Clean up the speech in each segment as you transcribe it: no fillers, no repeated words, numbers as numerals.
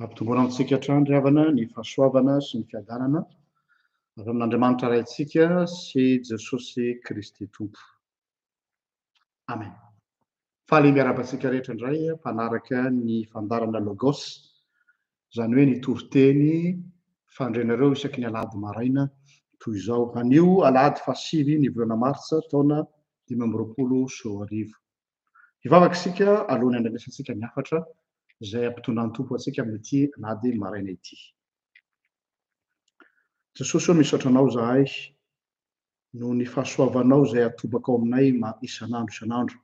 Ampitomboina amintsika hatrany ry havana ny fahasoavana sy ny fiadanana avy amin'Andriamanitra Raintsika sy Jesosy Kristy Tompo. Amen. Faly miarahaba antsika rehetra indray mpanaraka ny fandaharana Logos, izany hoe ny toriteny fandrenareo isaky ny alahady maraina toy izao. Anio alahady fahasivy ny volana martsa taona 2025. Hivavaka isika alohan'ny handrenesantsika ny hafatra izay hampitondran'ny Tompo antsika amin'ity alahady maraina ity. Jesosy ô, misaotra Anao izahay noho ny fahasoavanao izay atobakao aminay isan'andro isan'andro.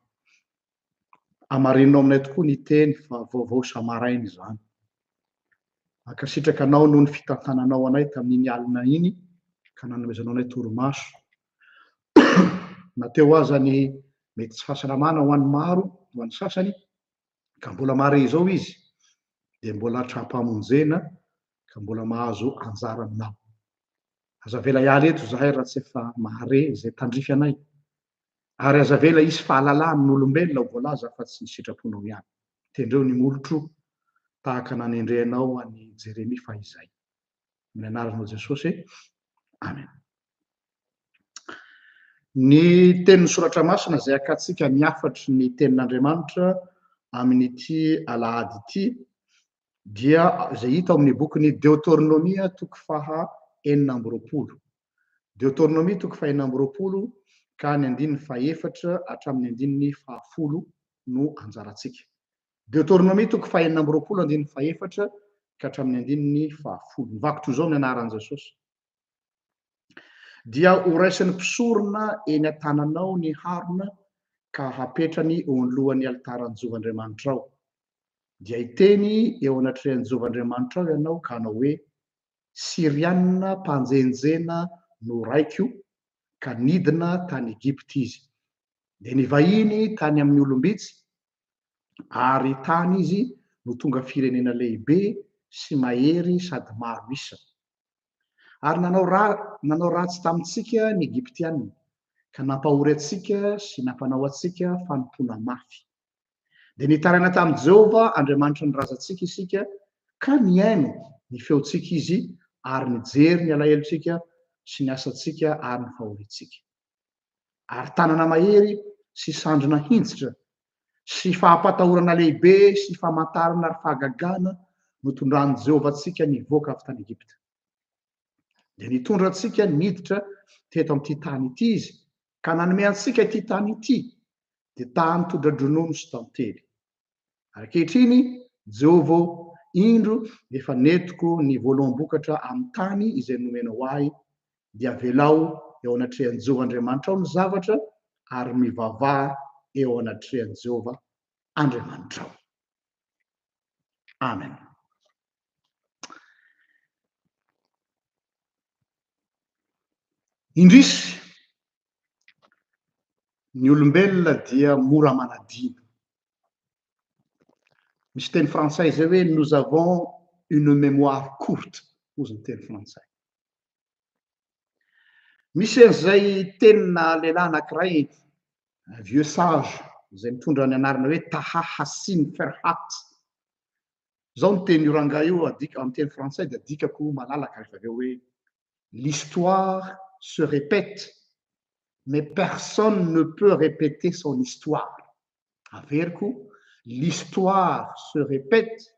Hamarininao aminay tokoa ny teny fa vaovao isa-maraina izany. Mankasitraka Anao noho ny fitantananao anay tamin'iny alina iny ka nanomezanao anay torimaso. Na teo aza ny mety tsy fahasalamana ho an'ny maro, ho an'ny sasany, ka mbola mahare izao izy, dia mbola tra-pamonjena ka mbola mahazo anjara aminao. Aza avela hiala eto izahay raha tsy efa mahare izay tandrify anay, ary aza avela hisy fahalalana amin'olombelona ho voalaza afa-tsy ny sitraponao ihany. Tendreo ny molotro tahaka nanendrenao an'i Jeremia fahizay. Amin'ny anaranao Jesosy. Amen. Ny tenin'ny Soratra Masina izay hakantsika ny hafatry ny tenin'Andriamanitra amin'ity alahady ity dia izay hita ao amin'ny bokin'ny Deoteronomia toko faha 26. Deoteronomia toko faha 26 ka ny andininy fahefatra hatramin'ny andininy fahafolo no anjarantsika. Deoteronomia toko faha 26 andininy fahefatra ka hatramin'ny andininy fahafolo. Mivaky toy izao ny anaran'i Jesosy. Dia horaisin'ny mpisorona eny an-tananao ny harona ka hapetrany eo anoloan'ny alitaran'i Jehovah Andriamanitrao. Dia hiteny eo anatrehan'i Jehovah Andriamanitrao ianao ka hanao hoe, Syrianina mpanjenjena no raiko, ka nidina tany Egypta izy. Dia nivahiny tany amin'ny olom-bitsy, ary tany izy no tonga firenena lehibe sy mahery sady maro isa. Ary nanao ra, nanao ratsy tamintsika ny Egyptiana, ka nampahory antsika sy nampanao antsika fanompoana mafy. Dia nitaraina tamin'i Jehovah, Andriamanitry ny razantsika, isika, ka nihaino ny feontsika Izy ary nijery ny alahelontsika sy ny asantsika ary ny fahoriantsika. Ary tanana mahery sy sandry nahinjitra sy fahampatahorana lehibe sy famantarana ary fahagagana notondran'i Jehovah antsika nivoaka avy tany Egypta. Dia nitondra antsika niditra teto amin'ity tany ity Izy, ka nanome antsika ity tany ity, dia tany tondra-dronono sy tantely. Ary ankehitriny, Jehovah ô, indro efa nentiko ny voaloham-bokatra amin'ny tany izay nomenao ahy, dia avelao eo anatrehan'i Jehovah Andriamanitrao ny zavatra, ary mivavaha eo anatrehan'i Jehovah Andriamanitrao. Amen. Indrisy, ny olombelona dia mora manadino. Misy teny frantsay izay hoe nous avons une mémoire courte, hozy ny teny frantsay. Misy an'izay tenina lehilahy anankiray, un vieux sage, izay mitondra ny anarana hoe Taha Hassine Ferhat. Izao ny tenin'io rangahy io adika amin'ny teny frantsay dia adikako malalaka rehefa avy eo hoe l'histoire se répète mais personne ne peut répéter son histoire. Averiko, l'histoire se répète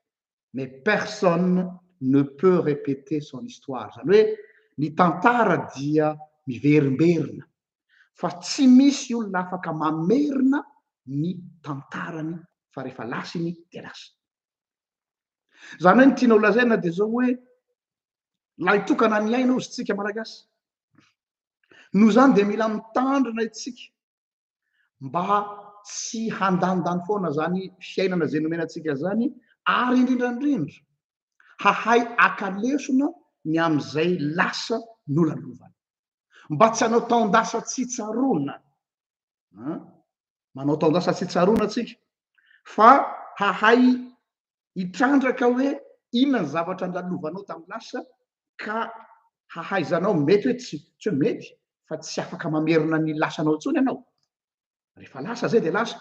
mais personne ne peut répéter son histoire. Izany hoe ny tantara dia miverimberina fa tsy misy olona afaka mamerina ny tantarany fa rehefa lasa iny dia lasa. Izany hoe ny tiana ho lazaina dia izao hoe lahitokana ny aina hozy tsika Malagasy. Noho izany dia mila mitandrina isika mba tsy handanindany foana izany fiainana izay nomena antsika izany ary indrindra indrindra hahay haka lesona ny amin'izay lasa nolalovana. Mba tsy hanao taon-dasa tsy tsaroana. Manao taon-dasa tsy tsaroana tsika fa hahay hitrandraka hoe inona ny zavatra nolalovanao tamin'ny lasa ka hahaizanao, mety hoe tsy, tsy hoe mety fa tsy afaka mamerina ny lasanao intsony ianao. Rehefa lasa zay dia lasa.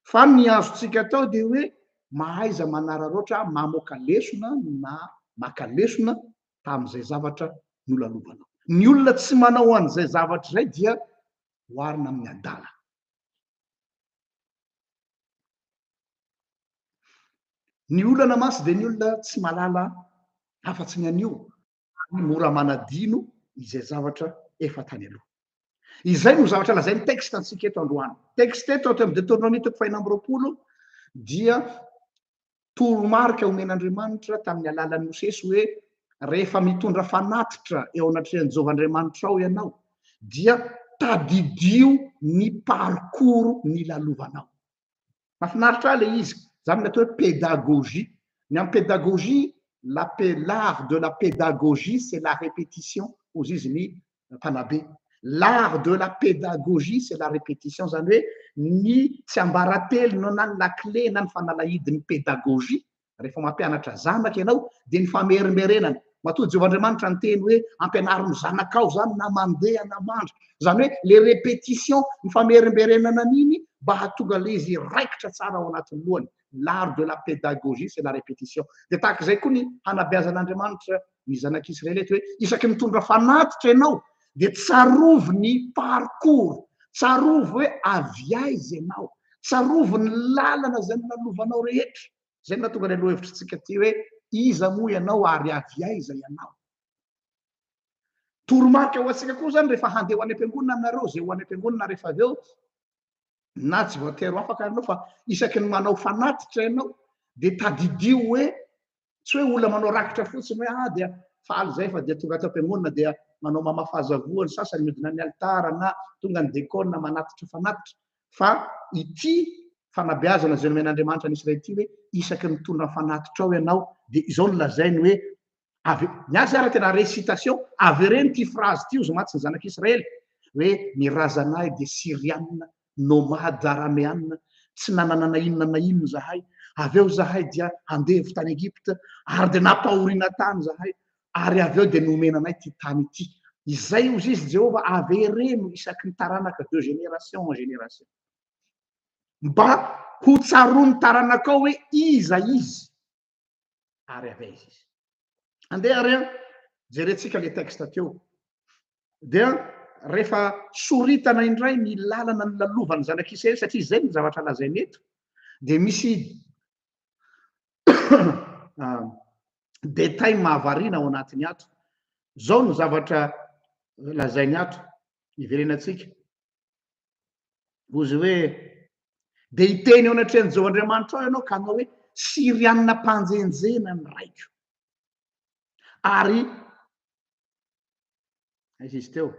Fa ny azontsika atao dia hoe mahaiza manararaotra mamoaka lesona na maka lesona tamin'izay zavatra nolalovanao. Ny olona tsy manao an'izay zavatra izay dia oharina amin'ny adala. Ny olana mantsy dia ny olona tsy mahalala afa-tsy ny anio ary mora manadino izay zavatra efa tany aloha. Izay no zavatra lazain'ny texte antsika eto androany. Texte eto ato amin'ny Deutéronomie toko fahenina amby roapolo dia toromarika omen'Andriamanitra tamin'ny alalan'i Mosesy hoe rehefa mitondra fanatitra eo anatrehan'i Jehovah Andriamanitrao ianao dia tadidio ny parcours nilalovanao. Mahafinaritra ahy ilay izy. Izany no atao hoe pédagogie. Ny amin'ny pédagogie, la l'art de la pédagogie c'est la répétition, hozy izy ny mpanabe. L'art de la pédagogie c'est la répétition, izany hoe ny tsiambaratelo na ny lakile na ny fanalahidin'ny pédagogie Rehefa mampianatra zanaka ianao dia ny famerimberenana. Matoa Jehovah Andriamanitra niteny hoe ampianaro ny zanakao izany na mandeha na mandry. Izany hoe le répétition, ny famerimberenana an'iny mba hahatonga ilay izy hiraikitra tsara ao anatin'ny lohany. L'art de la pédagogie c'est la répétition. Dia tahaka izay koa ny hanabeazan'Andriamanitra ny zanak'Israely eto hoe isaky ny mitondra fanatitra ianao dia tsarovy ny parcours, tsarovy hoe avy aiza ianao, tsarovy ny lalana izay nolalovanao rehetra. Izay no nahatonga ilay lohahevitritsika ity hoe iza moa ianao ary avy aiza ianao. Toromarika ho antsika koa izany rehefa handeha ho any am-piangonana nareo, izay ho any am-piangonana rehefa avy eo, na tsy voatery ho afaka ianao fa isaky ny manao fanatitra ianao dia tadidio hoe Tsy hoe olona manao rakitra fotsiny hoe ah dia faly izay fa dia tonga ato am-piangonana dia manao mamafaza voa ny sasany midina ny alitara na tonga ny dekona manatitra fanatitra fa ity fanabeazana izay nomen'Andriamanitra ny Israely ity hoe isaky ny mitondra ny fanatitra ao ianao dia izao no lazainy hoe avy ny azy ara tena récitation avereno ity phrase ity ozy mantsy ny zanak'Israely hoe ny razanay dia Syrianina nomade arameana, tsy nanana na inona na inona izahay, avy eo izahay dia andevo tany Egypta, ary dia nampahoriana tany izahay, ary avy eo dia nomena anay ity tany ity. Izay hozy izy Jehovah, avereno isaky ny taranaka de génération en génération. Mba ho tsaroan'ny taranakao hoe iza izy. ary avy aiza izy. Andeha ary an, jerentsika le texte teo. Dia rehefa soritana indray ny lalana nolalovan'ny zanak'Israely, satria izay no zavatra lazainy eto, dia misy détail mahavariana ao anatiny ato. Izao no zavatra lazainy ato, iverenantsika. Hozy hoe, dia hiteny eo anatrehan'i Jehovah Andriamanitrao ianao ka hanao hoe, Syrianina mpanjenjena ny raiko. Ary, aiza izy teo?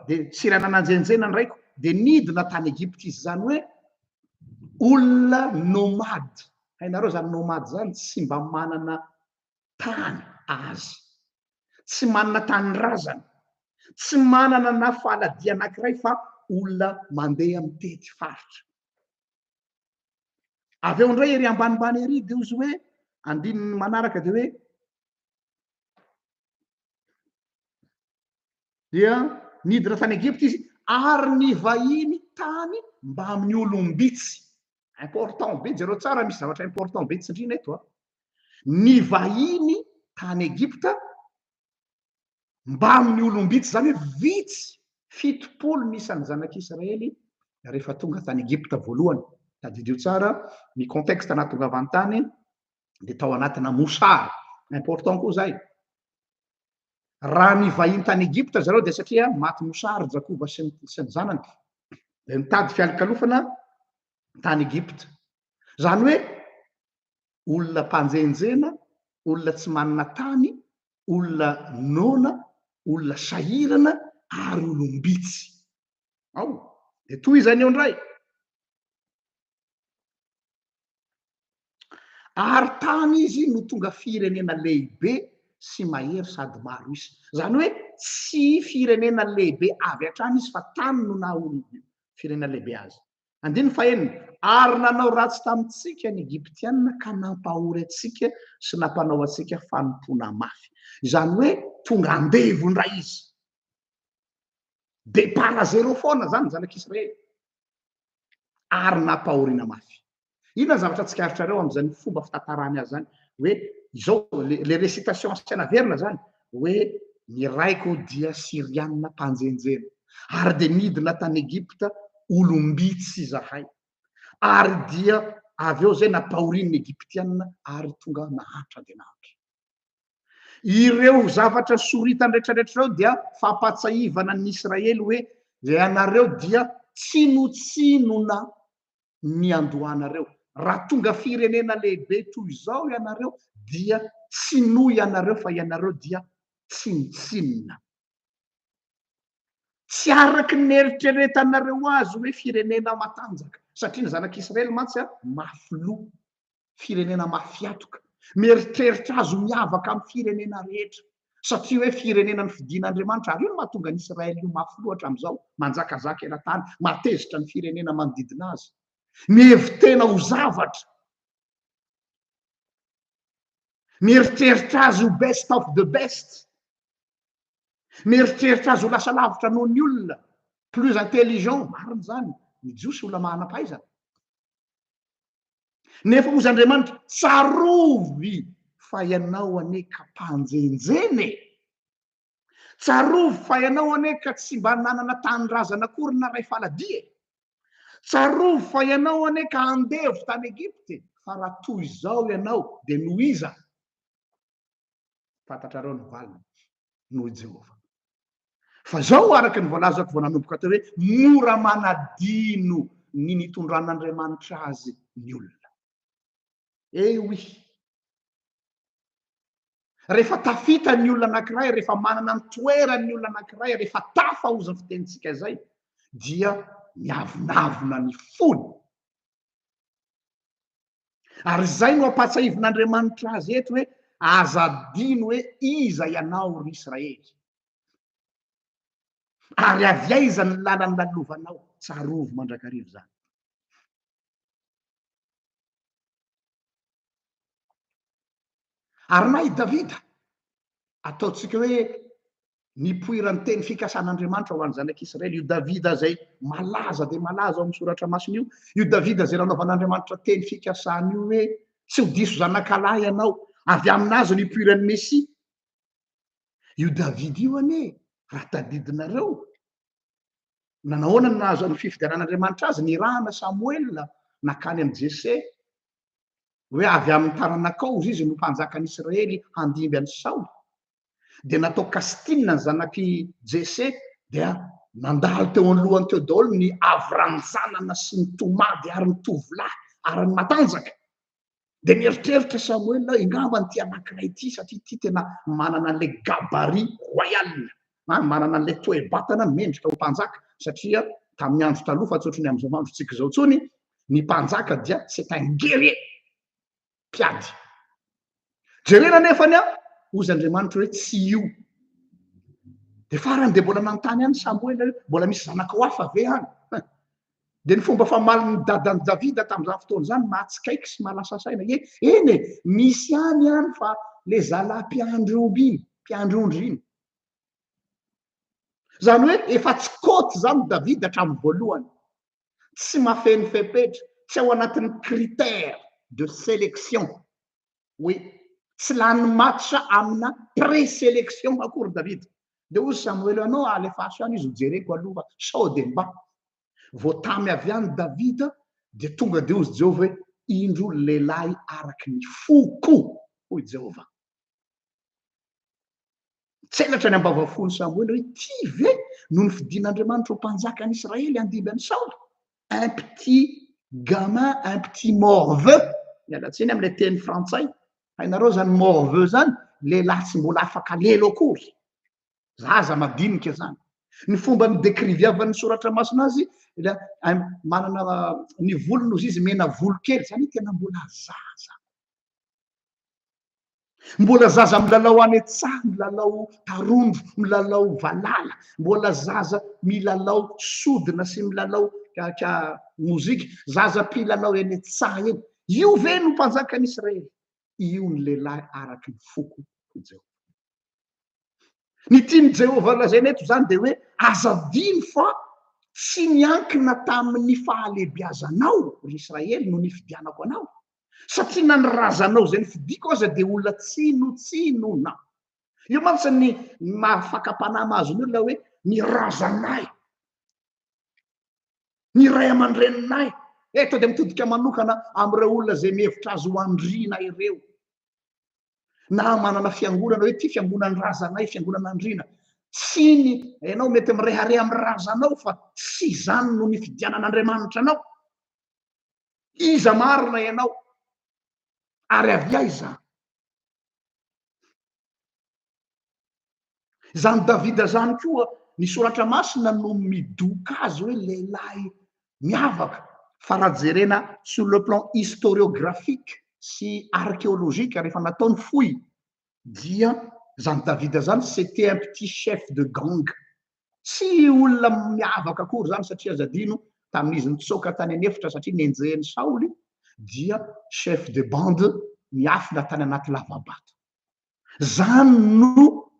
Dia Syrianina nanjenjena ny raiko, dia nidina tany Egypta izy. Izany hoe, olona nomade. Hainareo izany nomade izany, tsy mba manana tany azy. Tsy manana tanindrazana, tsy manana na faladia anankiray fa olona mandeha mitety faritra. Avy eo indray ery ambanimbany ery dia ozy hoe andininy manaraka dia hoe dia nidina tany Egypta izy ary nivahiny tany mbamin'ny olom-bitsy. Important be, jereo tsara misy zavatra important be tsindrina eto a. Ny vahiny tany Egypta mbamin'ny olom-bitsy, izany hoe vitsy, 70 ny isan'ny zanak'Israely rehefa tonga tany Egypta voalohany. Tadidio tsara ny contexte nahatongavany tany dia tao anatina mosary. Important koa izay. Raha ny vahiny tany Egypta zareo dia satria maty mosary Jakoba sy ny sy ny zanany. Dia nitady fialokalofana tany Egypta. Izany hoe olona mpanjenjena, olona tsy manana tany, olona noana, olona sahirana ary olom-bitsy. Ao, dia tohizany eo indray. Ary tany izy no tonga firenena lehibe sy mahery sady maro isa. Izany hoe tsy firenena lehibe avy hatrany izy fa tany no naha firenena lehibe azy. Andininy fahenina, Ary nanao ratsy tamintsika ny Egyptiana ka nampahory antsika sy nampanao antsika fanompoana mafy. Izany hoe tonga andevo indray izy. Départ à zéro foana izany ny zanak'Israely. Ary nampahoriana mafy. Inona ny zavatra tsikaritrareo amin'izany fomba fitantarany azy izany? Hoe izao, le récitation asaina averina izany, hoe ny raiko dia Syriana mpanjenjena, ary dia nidina tany Egypta olom-bitsy izahay, ary dia avy eo izay nampahorian'ny Egyptiana ary tonga nahantra dia nahantra. Ireo zavatra soritany rehetrarehetra ireo dia fampahatsiahivana ny Israely hoe ianareo dia tsinontsinona ny andohanareo. Raha tonga firenena lehibe toy izao ianareo dia tsy noho ianareo fa ianareo dia tsinontsinona. Tsy araky ny eritreretanareo azy hoe firenena matanjaka satria ny zanak'Israely mantsy mafy loha. firenena mafiatoka, mieritreritra azy ho miavaka amin'ny firenena rehetra, satria hoe firenena nofidin'Andriamanitra, ary io no mahatonga an'i Israël io mafy loha hatramin'izao, manjakazaka eran-tany, mahatezitra ny firenena manodidina azy, mihevi-tena ho zavatra, mieritreritra azy ho best of the best, mieritreritra azy ho lasa lavitra noho ny olona, plus intelligent, marina izany, ny Jiosy olona manam-pahaizana. Nefa hozy Andriamanitra, tsarovy fa ianao anie ka mpanjenjena e! Tsarovy fa ianao anie ka tsy mba nanana tanindrazana akory na ray faladia e! Tsarovy fa ianao anie ka andevo tany Egypta e! Fa raha toy izao ianao, dia noho iza? Fantatrareo ny valiny, noho i Jehovah. Fa izao, araka ny voalazako vao nanomboka teo hoe mora manadino ny nitondran'Andriamanitra azy ny olona. Eh oui! Rehefa tafita ny olona anankiray, rehefa manana ny toerany ny olona anankiray, rehefa tafa hozy ny fitenintsika izay, dia miavonavona ny fony. Ary izay no ampahatsiahivin'Andriamanitra azy eto hoe aza adino hoe iza ianao ry Israely. Ary avy aiza ny lalan'ny lalovanao? Tsarovy mandrakariva izany. Ary na i Davida, ataontsika hoe nipoiran'ny teny fikasan'Andriamanitra ho an'ny zanak'Israely, io Davida izay malaza dia malaza ao amin'ny soratra masina io, io Davida izay nanaovan'Andriamanitra teny fikasana io hoe tsy ho diso zanakalahy ianao, avy aminazy no hipoiran'ny Mesia. Io Davida io anie, raha tadidinareo, nanahoana no nahazo ny fifidianan'Andriamanitra azy, nirahana Samoela nakany amin'i Jese, hoe avy amin'ny taranakao izy no mpanjakan'i Israely handimby an'i Saoly. Dia natao casting ny zanak'i Jese dia nandalo teo anoloany teo daholo ny avy-ranjanana sy ny tomady ary ny tovolahy ary ny matanjaka. Dia nieritreritra Samoela hoe ingamba ity anankiray ity satria ity tena manana an'ilay gabarit royal, manana an'ilay toe-batana mendrika ho mpanjaka satria tamin'ny andro taloha fa tsy ohatran'ny amin'izao androntsika izao intsony, ny mpanjaka dia c'est un guerrier, mpiady. Jerena anefa ny hozy Andriamanitra hoe tsy io. Dia farany dia mbola nanontany ihany Samoela hoe mbola misy zanakao hafa ve any? Dia ny fomba famalin'ny dadan'i Davida tamin'izany fotoana izany mahatsikaiky sy mahalasa saina. Ie, eny e, misy ihany any fa le zalahy mpiandry omby iny, mpiandry ondry iny. Izany hoe efa tsy kôty izany Davida hatramin'ny voalohany. Tsy mahafeno fepetra, tsy ao anatin'ny critère de sélection. Hoe tsy lany match amina pré-sélection akory Davida. Dia hoy Samoela, anao alefaso ihany izy hojereko aloha sao dia mba. Vao tamy avy any Davida dia tonga dia hozy Jehovah hoe, indro lehilahy araky ny foko, hoy Jehovah. Tselatra ny ambavafon'i Samoela hoe, ty ve no nofidin'Andriamanitra ho mpanjakan'i Israely handimby an'i Saoly? Un petit gamin, un petit morveux, miala tsiny amin'ilay teny frantsay, hainareo zany morveux zany, lehilahy tsy mbola afaka lelo akory, zaza madinika zany. Ny fomba nidekriviavan'ny soratra masina azy, manana ny volony ozy izy mena volo kely, zany hoe tena mbola zaza. Mbola zaza milalao any an-tsaha, milalao tarondro, milalao valala, mbola zaza milalao sodina sy milalao ka mozika, zaza mpilalao eny an-tsaha eny. Io ve no mpanjakan'i Israely? Io ny lehilahy araky ny foko, hoy Jehovah. Ny tian'i Jehovah lazaina eto izany dia hoe aza adino fa Tsy niankina tamin'ny fahalehibiazanao, ry Israely, no nifidianako anao, satria na ny razanao izay nifidiko aza dia olona tsinontsinona. Io mantsy ny maha fakam-panahy mahazo ny olona hoe ny razanay, ny ray aman-dreninay. Eto dia mitodika manokana amin'ireo olona izay mihevitra azy ho andriana ireo. Na manana fiangonana hoe ity fiangonan'ny razanay, fiangonana andriana. Tsy ny ianao mety mirehareha amin'ny razanao fa tsy izany no nifidianan'Andriamanitra anao. Iza marina ianao? Ary avy aiza? Izany Davida izany koa, ny soratra masina no midoka azy hoe lehilahy miavaka, fa raha jerena sur le plan historiographique sy archéologique rehefa natao ny fohy dia izany Davida izany c'était un petit chef de gang, tsy olona miavaka akory izany satria aza adino tamin'izy nitsoaka tany an'efitra satria nenjehin'i Saoly dia chef de bande niafina tany anaty lava-bato. Zany no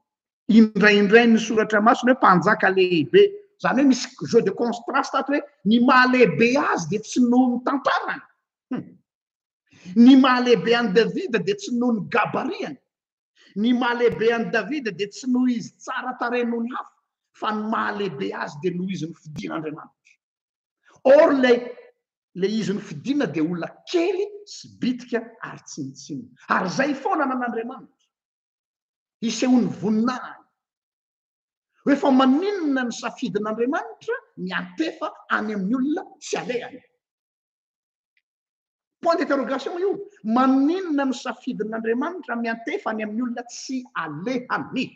indraindrain'ny soratra masina hoe mpanjaka lehibe. Zany hoe misy jeu de contraste ato hoe ny maha lehibe azy dia tsy noho ny tantarany. Ny maha lehibe an'i Davida dia tsy noho ny gabariany. Ny maha lehibe an'i Davida dia tsy noho izy tsara tarehy noho ny hafa, fa ny maha lehibe azy dia noho izy nofidin'Andriamanitra. Or ilay ilay izy nofidina dia olona kely sy bitika ary tsinontsinona. Ary izay foana anan'Andriamanitra. Hisehoan'ny voninahiny. Hoe fa maninona ny safidin'Andriamanitra miantefa any amin'ny olona tsy alehany. Point d'interrogation io. Maninona ny safidin'Andriamanitra miantefa any amin'ny olona tsy alehany.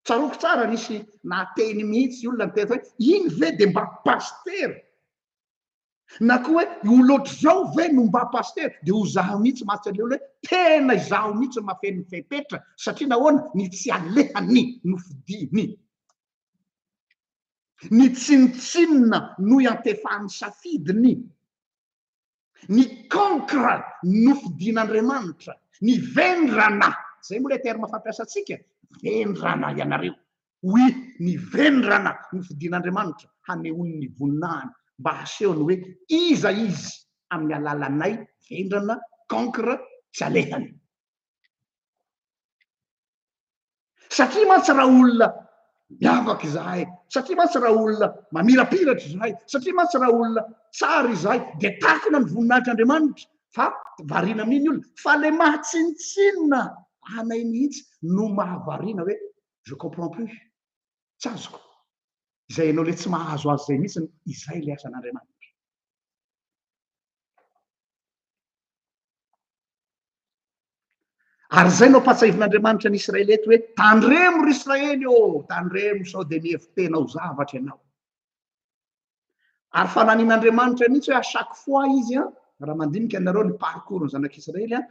Tsaroako tsara nisy nahateny mihitsy olona niteny hoe iny ve dia mba pasitera? Na koa hoe olo ohatr'izao ve no mba pasitera? Dia ho zaho mihitsy mantsy aleo hoe tena izaho mihitsy no mahafeno ny fepetra satria nahoana? Ny tsy alehany no fidiny. Ny tsinontsinona no iantefan'ny safidiny. Ny cancre nofidin'Andriamanitra, ny vendrana, zay moa ilay terme fampiasantsika, vendrana ianareo, oui, ny vendrana nofidin'Andriamanitra hanehoany ny voninahiny, mba hasehony hoe iza izy amin'ny alalanay vendrana, cancre, tsy alehany. Satria mantsy raha olona miavaka izahay, satria mantsy raha olona mamirapiratra izahay, satria mantsy raha olona tsara izahay, dia takona ny voninahitr'Andriamanitra fa variana amin'iny ny olona. Fa ilay mahatsinontsinona anay mihitsy no mahavariana hoe je comprends plus, tsy azoko. Izay ianao ilay tsy mahazo azy izay mihitsy, izay ilay asan'Andriamanitra. Ary izay no ampahatsiahivin'Andriamanitra ny Israely eto hoe, tandremo ry Israely ô, tandremo sao dia mihevi-tena ho zavatra ianao. Ary fananian'Andriamanitra mihitsy hoe à chaque fois izy an, raha mandinika ianareo ny parcours ny zanak'Israely an,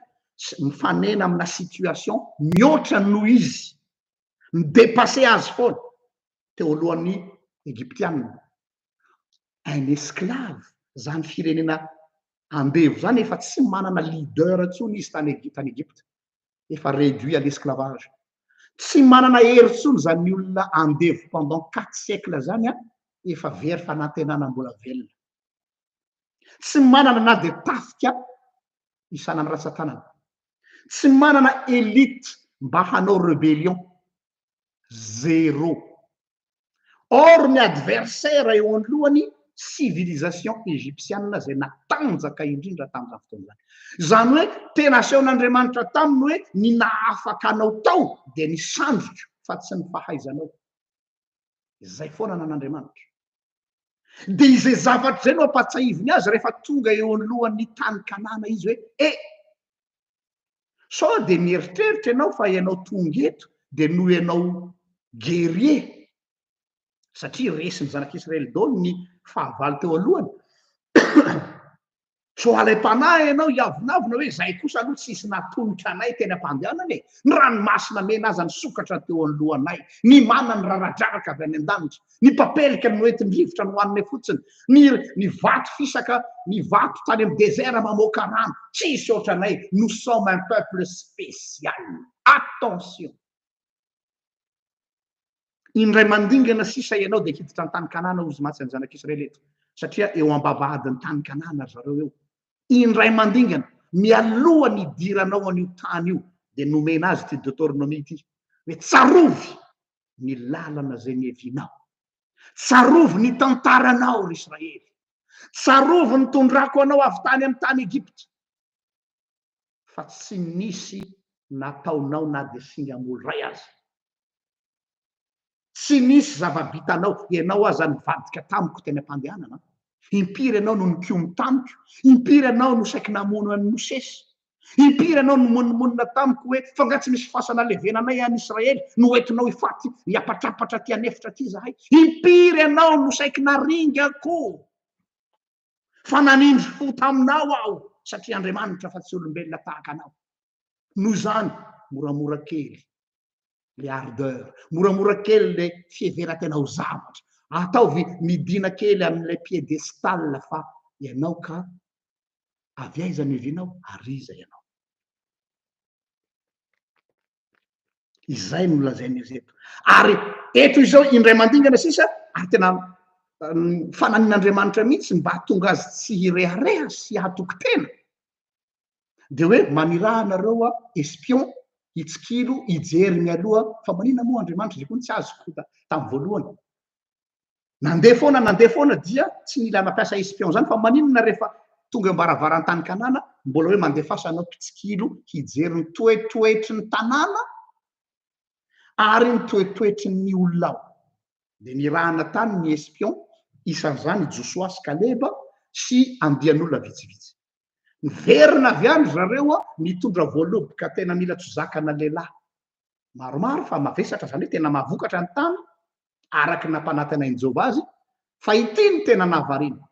mifanena amina situation mihoatra noho izy, mi-dépasser azy foana teo alohan'ny Egyptiana. Un esclave, zany firenena andevo zany efa tsy manana leader intsony izy tany tany Egypte, efa réduit à l'esclavage. Tsy manana hery intsony zany olona andevo pendant quatre siècles zany an, efa very fanantenana mbola velona. Tsy manana na dia tafika isanan'ny ratsan-tanana. Tsy manana élite mba hanao rébellion. Zéro. Or ny adversaire eo anoloany civilisation egyptiana izay natanjaka indrindra tamin'izany fotoana izany. Izany hoe tena asehon'Andriamanitra taminy hoe ny nahafaka anao tao dia ny sandriko fa tsy ny fahaizanao. Izay foana nan'Andriamanitra. Dia izay zavatra izay no ampahatsahiviny azy rehefa tonga eo anoloan'ny tany Kanana izy hoe e! Sao dia mieritreritra ianao fa ianao tonga eto dia noho ianao guerrier satria resin'ny zanak'Israely daholo ny fahavalo teo alohany. Sao alaim-panahy ianao hiavonavona hoe izay kosa aloha tsisy natolotra anay teny am-pandehanana e. Ny ranomasina mena aza nisokatra teo anoloanay, ny mana niraradraraka avy any an-danitra. Ny papelika noentin-drivotra nohaninay fotsiny, ny ny vato fisaka, ny vato tany amin'ny désert mamoaka rano, tsisy ohatranay, nous sommes un peuple spécial. Attention! Indray mandingana sisa ianao dia hiditra ny tany Kanana hozy mantsy ny zanak'Israely eto, satria eo am-bavahadin'ny tany Kanana ry zareo eo. Indray mandingana, mialoha ny hidiranao an'io tany io, dia nomena azy ity Deuteronomie ity, hoe tsarovy ny lalana izay niavianao. Tsarovy ny tantaranao, ry Israely. Tsarovy ny nitondrako anao avy tany amin'ny tany Egypta. Fa tsy nisy nataonao na dia singam-bolo iray aza. Tsy nisy zava-bitanao, ianao aza nivadika tamiko teny am-pandehanana. Impiry ianao no nikomy tamiko, impiry ianao no saiky namono an'i Mosesy, impiry ianao no nimonomonona tamiko hoe, fa angaha tsy misy fasana levenanay any Israely no hoentinao hifaty hiapatrapatra aty an'efitra aty izahay? Impiry ianao no saiky naringako, fa nanindry fo taminao aho, satria Andriamanitra fa tsy olombelona tahaka anao. Noho izany, moramora kely le ardeur, moramora kely le fiheveran-tena ho zavatra. Ataovy midina kely amin'ilay piédestal fa ianao ka avy aiza no ivinao ary iza ianao. Izay no lazainy izy eto. Ary eto izao indray mandingana sisa ary tena fananin'Andriamanitra mihitsy mba hahatonga azy tsy hirehareha sy hatoky tena. Dia hoe maniraha anareo a espion hitsikilo hijery mialoha fa manina moa Andriamanitra izay koa ny tsy azoko tamin'ny voalohany. Nandeha foana nandeha foana dia tsy nila nampiasa espion izany fa maninona rehefa tonga eo am-baravaran-tany Kanana mbola hoe mandefasa anao mpitsikilo hijery ny toetoetry ny tanàna ary ny toetoetry ny olona ao. Dia nirahana tany ny espion, isan'izany i Josoa sy Kaleba sy andian'olona vitsivitsy. Niverina avy any ry zareo nitondra voaloboka tena mila tsy zakana lehilahy maromaro fa mavesatra, izany hoe tena mahavokatra ny tany araka ny nampanantenain'i Jehovah azy, fa ity no tena nahavariana.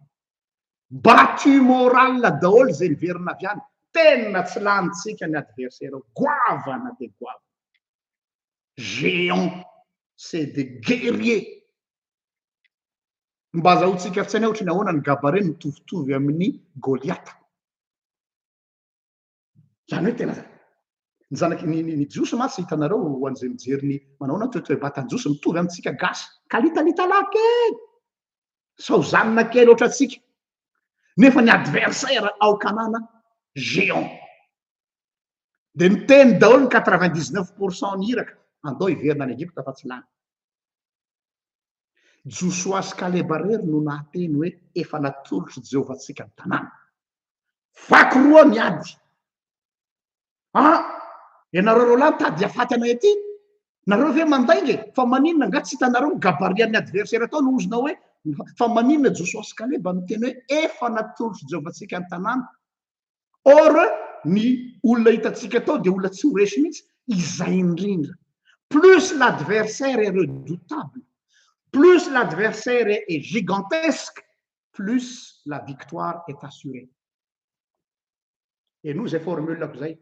Battu moral daholo izay niverina avy any. Tena tsy lanintsika ny adversaire ao. Goavana dia goavana. Géant, c'est des guerriers. Mba azahoantsika an-tsaina ohatry ny ahoana ny gabarit mitovitovy amin'ny Goliata. Izany hoe tena ny zanaky ny ny Jiosy mantsy hitanareo ho an'izay mijery ny manao ahoana toetoe-batan'ny Jiosy mitovy amintsika gasy kalitalitalahy kely saozanina kely ohatrantsika nefa ny adversaire ao Kanana géant dia niteny daholo ny 99% ny iraka andao hiverina any Egypta fa tsy lany. Josoa sy Kaleba irery no nahateny hoe efa natolotr'i Jehovah antsika ny tanàna. Vaky roa ny ady. Ah, ianareo roalahy mitady hahafaty anay aty? Nareo ve mandainga e? Fa maninona angaha tsy hitanareo ny gabarit-n'ny adversaire tao no ozona hoe fa maninona Josoa sy Kaleba miteny hoe efa natolotr'i Jehovah antsika ny tanàna? Or ny olona hitantsika tao dia olona tsy ho resy mihitsy, izay indrindra. Plus l'adversaire est redoutable, plus l'adversaire est gigantesque, plus la victoire est assurée. Henoy izay formule-ko izay.